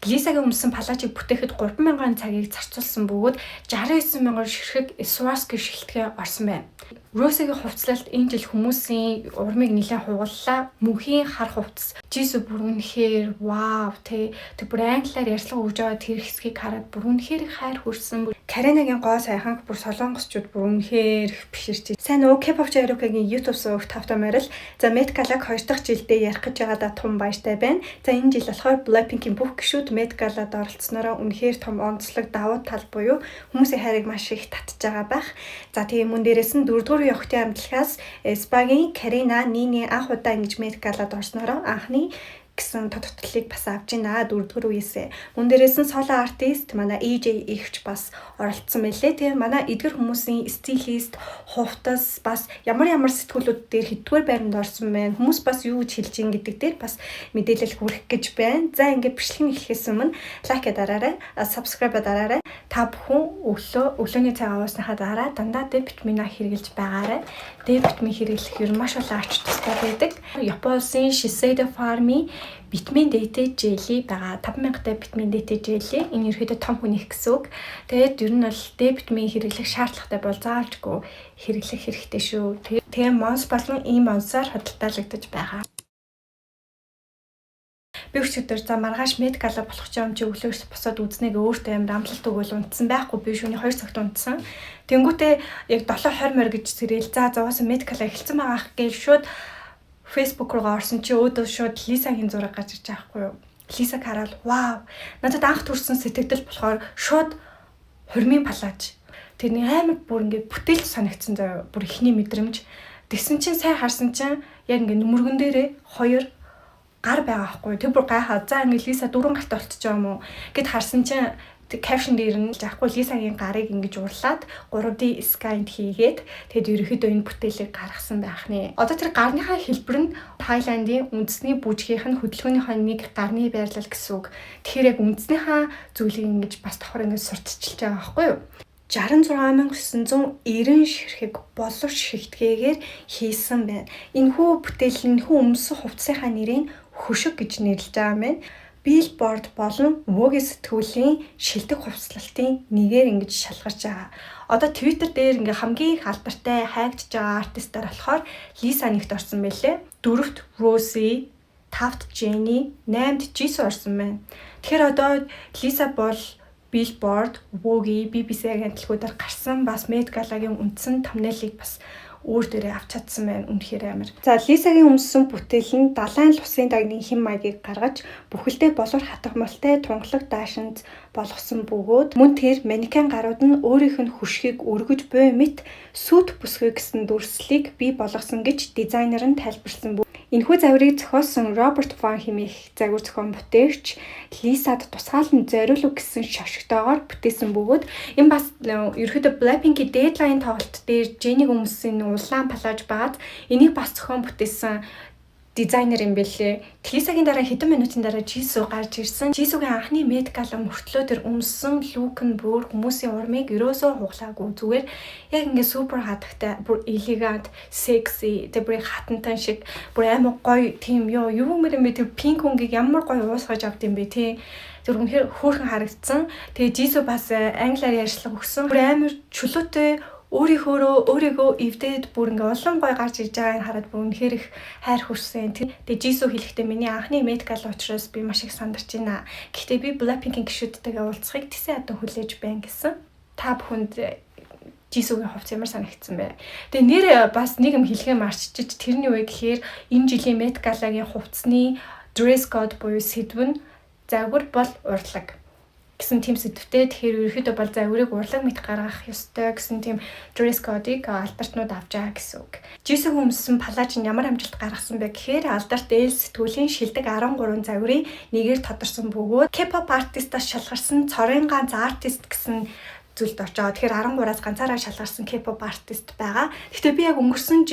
Лисагийн өмссөн палаажийг бүтээхэд 3000 цагийг зарцуулсан бөгөөд 69 мянган ширхэг Swarovski шилтгээ орсон байна. Росегийн хувцлалт энэ жил хүмүүсийн урмыг нэлээд хугаллаа. Мөнхийн хар хувцас. Жису бүр үнэхээр вау, те. Тэг бүр англиар ярьцлага өгж байгаа тэр хэсгийг хараад бүр үнэхээр хайр хүрсэн. Каринагийн гоо сайханг бүр солонгосчууд бүр үнэхээр их биширч. Сайн уу, K-pop Jaruka-гийн YouTube сувагт тавтай морил. За, Met Gala-г хоёр дахь жилдээ ярих гэж байгаадаа тун баяртай байна. За, энэ жил болохоор Blackpink-ийн бүх гишүүд Met Gala-д оролцсноороо үнэхээр том онцлог, давуу тал буюу хүмүүсийн хайрыг маш их татж байгаа байх. За, тийм, мөн дээрээс нь дөрөвдүгээр үеийн охидын амтлагаас Aespa-гийн Карина, Нини анх удаа ингэж Met Gala-д орсноороо анхны гэсэн тодтолыг бас авч байна дөрөвдүгээр үеэсээ. Мөн дээрээс нь solo artist манай EJ ихч бас оролцсон байлээ. Тэгээ манай эдгэр хүмүүсийн стилист, хувцас бас ямар ямар сэтгүүлүүд дээр хэддүгээр байранд орсон байна. Хүмүүс бас юу гэж хэлж ин гэдэг дээр бас мэдээлэл хүргэх гэж байна. За, ингээд бичлэг нь эхлэхээс өмнө like дараарай, subscribe дараарай. Та бүхэн өглөөний цай ууснахаа дараа дандаа D витамина хэрэглэж байгаарай. D витамин хэрэглэх ер нь маш олон ач тустай байдаг. Япон улсын Shiseido Pharma витамин D-тэй jelly байгаа. 5000-тай витамин D-тэй jelly. Энэ ерөөдөө том хүнийх гэсэн үг. Тэгээд ер нь бол D витамин хэрэглэх шаардлагатай бол заавалжгүй хэрэглэх хэрэгтэй шүү. Тэгээ Монс болон ийм онсоор худалдаалагдаж байгаа. Би өчигдөр за маргааш Met Gala болох ч юм чи өглөөрс босоод үзнэгээ өөртөө амар амлалт өгөөл унтсан байхгүй, би шөнийн 2 цагт унтсан. Тэнгүүтээ яг 7:20 морь гэж сэрээл, за зовоос Met Gala эхэлсэн байгаа ах гэж шууд Facebook руугаа орсон чи өөдөө шууд Лисагийн зураг гарч ирж байгаа байхгүй юу? Лисаг хараад вау. Надад анх төрсэн сэтгэгдэл болохоор шууд хурмын палааж. Тэрний амар бүр ингээд бүтээлч санагдсан заяа. Бүр ихний мэдрэмж. Тэгсэн чинь сайн харсан чинь яг ингээд нүмергэн дээрээ хоёр гар байгаа байхгүй. Тэр бүр гайхаа. За, ингээд Лиса дөрвөн гартай болчихж байгаа юм уу гэд харсан чинь caption дээр нь жаахгүй Лисагийн гарыг ингэж урлаад 3D scan хийгээд, тэгэд ерөөхдөө энэ бүтээлийг гаргасан байх нэ. Одоо тэр гарныхаа хэлбэр нь Тайландын үндэсний бүжгийнх нь хөдөлгөөнийхөө нэг гарны байрлал гэсэн үг. Тэгэхээр яг үндснийхаа зүйлийг ингэж бас давхар ингэж сурталчилж байгаа байхгүй юу? 66,990 ширхэг боловч шигтгээгээр хийсэн байна. Энэхүү бүтээл, энэхүү өмсөн хувцсынхаа нэрийг хөшөг гэж нэрлэж байгаа юм байна. Billboard болон Vogue сэтгүүлийн шилдэг хувцлалтын нэгээр ингэж шалгарч байгаа. Одоо Twitter дээр ингээ хамгийн их алдартай хайгдж байгаа артистаар болохоор Lisa нэгт орсон байлээ. Дөрөвт Rosé, тавт Jennie, наймд Jisoo орсон байна. Тэгэхээр одоо Lisa бол Billboard, Vogue, BBC агентлагуудаар гарсан, бас Met Gala-гийн үндсэн thumbnail-ыг бас өөр дээрээ авч чадсан байна. Үнэхээр амар. За, Лисагийн өмссөн бүтээл нь далайн лусын дагны хэм маягийг гаргаж бүхэлдээ болор хатгамалтай тунгалаг даашинз болгосон бөгөөд мөн тэр манекен гарууд нь өөрийнх нь хөшгийг өргөж буй мэт suit бүсгүй гэсэн дүрслэлийг бий болгосон гэж дизайнер нь тайлбарласан. Энэхүү загварыг зохиосон Роберт Ван хэмээх загвар зохион бүтээлч Лисад тусгаалan зориулав гэсэн шошготойгоор бүтээсэн бөгөөд энэ бас ерөөхдөө Blackpink-ийн Deadline тоглолт дээр Jennie өмссөн улаан палаж байгаад энийг бас зохион бүтээсэн дизайнер юм бэлээ. Лисагийн дараа хэдэн минутын дараа Жису гарч ирсэн. Жисугийн анхны Met Gala мөртлөө тэр өмссөн look нь бүр хүмүүсийн урмыг ерөөсөө хуглаагүй. Зүгээр яг ингээ супер хатагтай, бүр elegant, sexy, тэр бүр хатантан шиг бүр амар гоё тийм ёо юу мэр юм бэ, тэр pink өнгийг ямар гоё уусгаж авд юм бэ, тий. Тэр үнэхээр хөөрхөн харагдсан. Тэгээ Жису бас англиар ярьцлага өгсөн. Бүр амар чөлөөтэй өөрийнхөөрөө өөрийгөө эвдээд бүр ингээ улам гой гарч ирж байгааг хараад бүр үнэхээр их хайр хүрсэн. Тэгээ Жису хэлэхдээ миний анхны Met Gala учраас би маш их сандарч байна. Гэхдээ би Blackpink-ийн гишүүдтэйгээ уулзахыг тэсэн хадан хүлээж байна гэсэн. Та бүхэнд Жисүгийн хувцас ямар санагдсан бэ? Тэгээ нэр бас нэг юм хэлхээ марччих, тэрний үе гэхээр энэ жилийн Met Gala-гийн хувцсны dress code буюу сэдв нь загвар бол урлаг гэсэн тийм сэдвтэй. Тэгэхээр ерөөхдөө бол загварыг урлаг мэт гаргах ёстой гэсэн тийм dress code-ыг алдартнууд авч байгаа гэсэн үг. Жисүг өмссөн палаж нь ямар амжилт гаргасан бэ гэхээр алдарт Elle сэтгүүлийн шилдэг 13 загварын нэгээр тодорсон бөгөөд K-pop артистаас шалгарсан цорын ганц артист гэсэн зүйлд орж байгаа. Тэгэхээр 13-аас ганцаараа шалгарсан K-pop артист байгаа. Гэхдээ би яг өнгөрсөн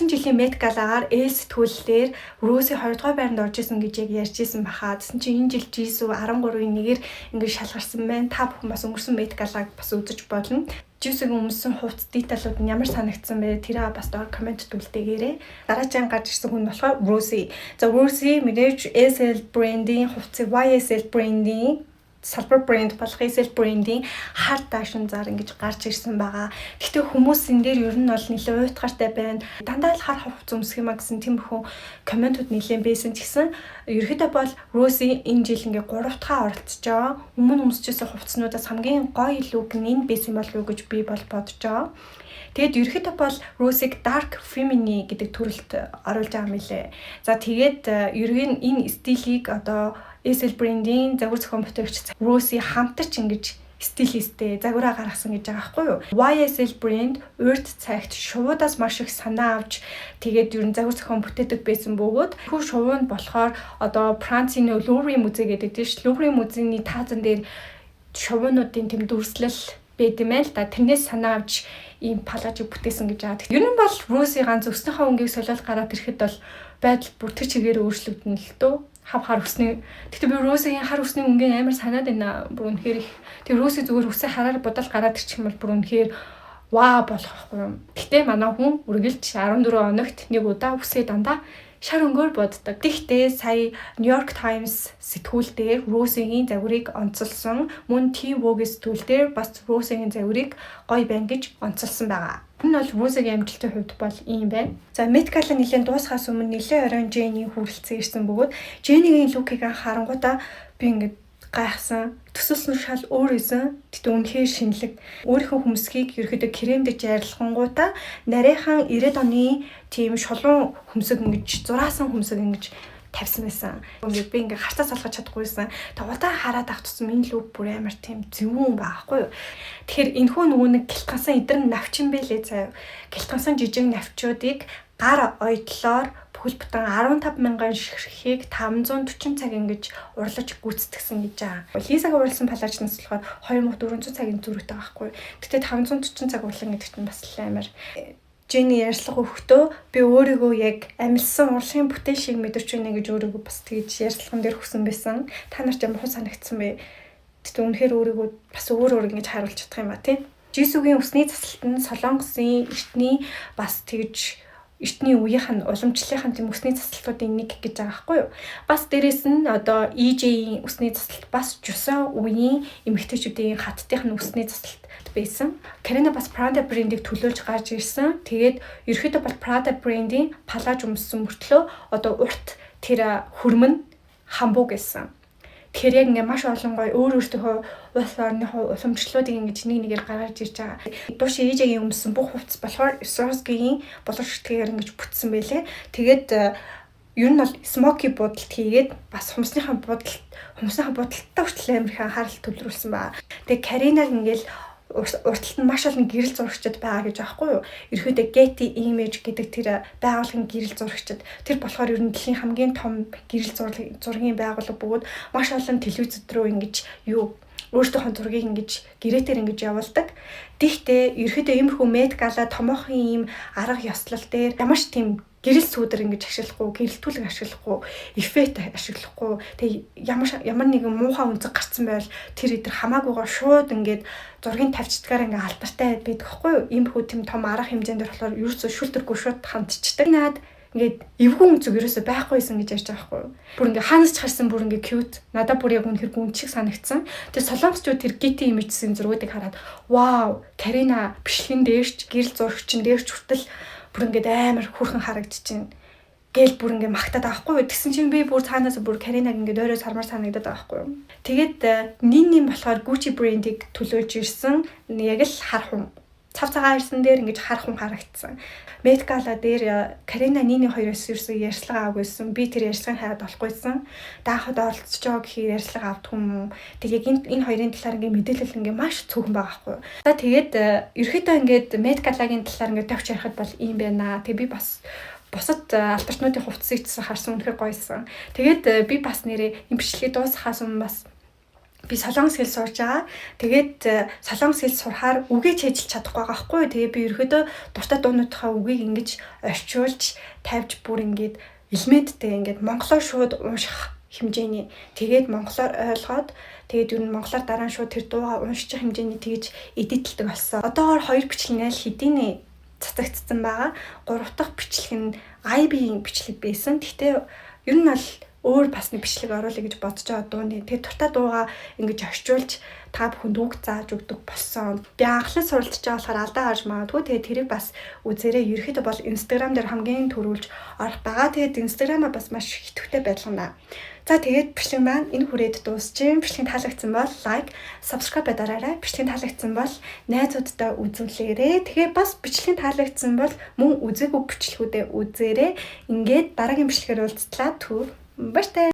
жилийн Met Gala-гаар Elle сэтгүүлээр Rose 2 дугаар байранд орж исэн гэж яг ярьж исэн баха. Тэгсэн чинь энэ жил Jisoo 13-ын нэгээр ингэж шалгарсан байна. Та бүхэн бас өнгөрсөн Met Gala-г бас үзэж болно. Jisoo-гийн өмссөн хувцас detail ууд нь ямар санагдсан бэ? Тэрээ бас доор comment үлдээгээрэй. Дараагийн гарч ирсэн хүн болохоор Rosé. За, Rosé мэдээж SL брендийн хувцсыг, YSL брендийн салбар брэнд болох SL брендийн хар даашин зар ингэж гарч ирсэн байгаа. Гэхдээ хүмүүс энэ дээр ер нь бол нэлээд уйтгартай байна. Дандаа л хар хувцас өмсөх юм а гэсэн тиймэрхүү comment ууд нэлээд байсан ч гэсэн ерөөхдөө бол Rosé энэ жил ингээ 3 дахь оролцож байгаа. Өмнө өмсөжсэн хувцснуудаас хамгийн гоё look нь энэ байсан болов уу гэж би бол бодож байгаа. Тэгээд ерөөхдөө бол Rose-ыг Dark Feminine гэдэг төрөлд оруулж байгаа юм билээ. За, тэгээд ерөн энэ стилийг одоо SL брендийн загвар зохион бүтээгч Rose хамтарч ингэж стилисттэй загвараа гаргасан гэж байгаа байхгүй юу. YSL брэнд урд цагт шувуудаас маш их санаа авч, тэгээд ер нь загвар зохион бүтээдэг байсан бөгөөд хүү шувуу нь болохоор одоо Францын Луврын музей гэдэг тийм ш. Луврын музейний таазан дээр шувуунуудын тэм дүрслэл байд юм байна л да. Тэрнээс санаа авч ийм палажийг бүтээсэн гэж байгаа. Ер нь бол Rose ганц өснийхөө өнгийг солиод гараад ирэхэд бол байдал бүр тэр чигээр өөрчлөгдөнө л дөө, хав хар үсний. Гэхдээ би Rose-ийн хар үсний өнгийн амар санаад байна. Бүр үнэхээр их. Тэр Rose зүгээр үсээ хараар будал гараад ирчих юм бол бүр үнэхээр ваа болох байхгүй юу. Гэхдээ манай хүн үргэлж 14 хоногт нэг удаа үсээ дандаа шар өнгөөр буддаг. Гэхдээ сая New York Times сэтгүүл дээр Rose-ийн загварыг онцолсон. Мөн Teen Vogue сэтгүүл дээр бас Rose-ийн загварыг гоё байна гэж онцолсон байгаа. Энэ бол Rose-ийн амжилтын хувьд бол ийм байна. За, Met Gala нэлээд дуусахаас өмнө нэлээд оройн Jennie хүрэлцэн ирсэн бөгөөд Jennie-гийн look ийг анх харангуутаа би ингээд гайхсан. Төсөлсөн шал өөр байсан. Гэтэ үнэхээр шинэлэг. Өөрийнхөө хөмсгийг ерөөхдөө кремдэж арилгангуудаа нарийнхан 90-ад оны тийм шулуун хөмсөг, ингэж зураасан хөмсөг ингэж тавьсан байсан. Ингээд би ингээ харцаа салгаж чадахгүйсэн. Тэг удаан хараад авах тусам энэ look бүр амар тийм зөвүүн байгаа хгүй юу. Тэгэхээр энэхүү нөгөө нэг гэлтгансан эдэр навчин байлээ заяа. Гэлтгансан жижиг навчуудыг гар ойдлоор бүхэл бүтэн 15 мянган ширхгийг 540 цаг ингэж урлаж гүйцэтгсэн гэж байгаа. Лизагийн урласан палажнаас болохоор 2400 цагийн зөрүүтэй байгаа байхгүй. Гэтэ 540 цаг урлан гэдэг чинь бас л амар. Jennie ярьцлага өгөхдөө би өөрийгөө яг амилсан урлагийн бүтээл шиг мэдэрч байна гэж өөрийгөө бас тэгж ярьцлаган дээр хүсэн байсан. Та нарт ямар хөө санагдсан бэ? Гэтэ үнэхээр өөрийгөө бас өөр өөр ингэж харуулж чадах юм ба, тий. Jisoo-гийн үсний засалт нь Солонгосын эртний бас тэгж эртний үеийнх нь уламжлалынхаа тийм үсний засалтуудын нэг гэж байгаа байхгүй юу. Бас дээрэс нь одоо EJ-ийн үсний засалт бас Joseon үеийн эмэгтэйчүүдийн хаттынх нь үсний засалт байсан. Karina бас Prada брендийг төлөөлж гарч ирсэн. Тэгээд ерөөхдөө бол Prada брендийн палаж өмссөн мөртлөө одоо урт тэр хөрмөн хамбуу гэсэн. Тэгэхээр яг ингээ маш олон гоё өөр өөртөөхөө улс орныхоо уламжлалуудыг ингэж нэг нэгээр гаргаж ирж байгаа. Душ EJ-гийн өмссөн бүх хувцас болохоор Swarovski-гийн болор ширтгээр ингэж бүтсэн байлээ. Тэгээд ер нь бол smoky будалт хийгээд бас хумсныхаа будалттай хүртэл амар их анхаарал төвлөрүүлсэн ба. Тэгээ Каринаг ингээл урталт нь маш олон гэрэл зурагчид байгаа гэж аахгүй юу. Ерөөдөө Getty Image гэдэг тэр байгууллагын гэрэл зурагчид, тэр болохоор ер нь дэлхийн хамгийн том гэрэл зургийн байгууллага бөгөөд маш олон телевизэд рүү ингэж юу өөртөөхөө зургийг ингэж гэрээгээр ингэж явуулдаг. Тэгтээ ерөөдөө иймэрхүү Met Gala томоохон ийм арга ёслол дээр ямар ч тийм гэрэл сүүдэр ингэж ашиглахгүй, гэрэлтүүлэг ашиглахгүй, эффект ашиглахгүй. Тэгээ ямар ямар нэгэн муухай өнцөг гарцсан байвал тэр эдэр хамаагүйгаа шууд ингээд зургийг тавьчихдгаар ингээ алдартай байдаг хгүй юу? Иймэрхүү тийм том арга хэмжээнд болохоор ерөөсөө шүлтэргүй шууд хандчихдаг. Наад ингээд эвгүй өнцөг ерөөсөө байхгүйсэн гэж ярьж байгаа байхгүй юу? Бүр ингээ хаанаас ч харсан бүр ингээ cute. Надад бүр яг үнэхэр гүнчих санагдсан. Тэгээ солонгосчууд тэр Getty Images-ийн зургуудыг хараад, "Вау, Карина бичлэгэн дээрч, гэрэл зурагчин дээрч хүртэл бүр ингээд амар хөөрхөн харагдчихээн" гээл бүр ингээ магтаад байгаа байхгүй юу. Тэгсэн чинь би бүр цаанаас бүр Каринаг ингээд ойроо сармаар санагдаад байгаа байхгүй юу. Тэгээд нин нин болохоор Gucci брендийг төлөөлж ирсэн, яг л хар хүн цав цагаан ирсэн дээр ингэж хар хүн харагдсан. Met Gala дээр Карина Нини хоёроос ерөөсөө ярьцлага авахгүйсэн. Би тэр ярьцлагыг хараад болохгүйсэн. Даахад оролцож байгаа гэхээр ярьцлага авдаг юм уу? Тэр яг энэ хоёрын талаар ингээ мэдээлэл ингээ маш цөөхөн байгаа байхгүй юу. За, тэгээд ерөөхдөө ингээд Met Gala-гийн талаар ингээ товч ярихад бол ийм байна. Тэгээ би бас бусад алтарчнуудын хувцсыг ч харсан, үнэхээр гоёсон. Тэгээд би бас нэрээ энэ бичлэгийг дуусгахаас өмнө бас би солонгос хэл сурж байгаа. Тэгээд солонгос хэл сурахаар үгээ цээжилж чадахгүй байгаа байхгүй юу. Тэгээ би ерөөдөө дуртай дуунуудынхаа үгийг ингэж орчуулж тавьж, бүр ингээд элементтэй ингээд монголоор шууд унших Хэмжээний тэгээд монголоор ойлгоод, тэгээд ер нь монголоор дараа нь шууд тэр дуугаа уншчих хэмжээний тэгж edit элдэг болсон. Одоогоор хоёр бичлэг аль хэдийн цацагдсан байгаа. Гурав дахь бичлэг нь IB-ийн бичлэг байсан. Гэхдээ ер нь бол өөр бас нэг бичлэг оруулъя гэж бодож байгаа дууны. Тэгээд дуртай дуугаа ингэж орчуулж та бүхэнд үг зааж өгдөг болсон. Би анхлан суралцж байгаа болохоор алдаа гарч магадгүй. Тэгээд тэрийг бас үзээрэй. Ерөнхийдөө бол Instagram дээр хамгийн түрүүлж орох байгаа. Тэгээд Instagram-а бас маш идэвхтэй байлгана. За, тэгээд бичлэг маань энэ хүрээд дуусчихээн. Бичлэг таалагдсан бол like, subscribe дараарай. Бичлэг таалагдсан бол найзуудтай үзүүлээрэй. Тэгээ бас бичлэг таалагдсан бол мөн үзээгүй бичлэгүүдээ үзээрэй. Ингээд дараагийн бичлэгээр уулзтлаа. Түр баяртай.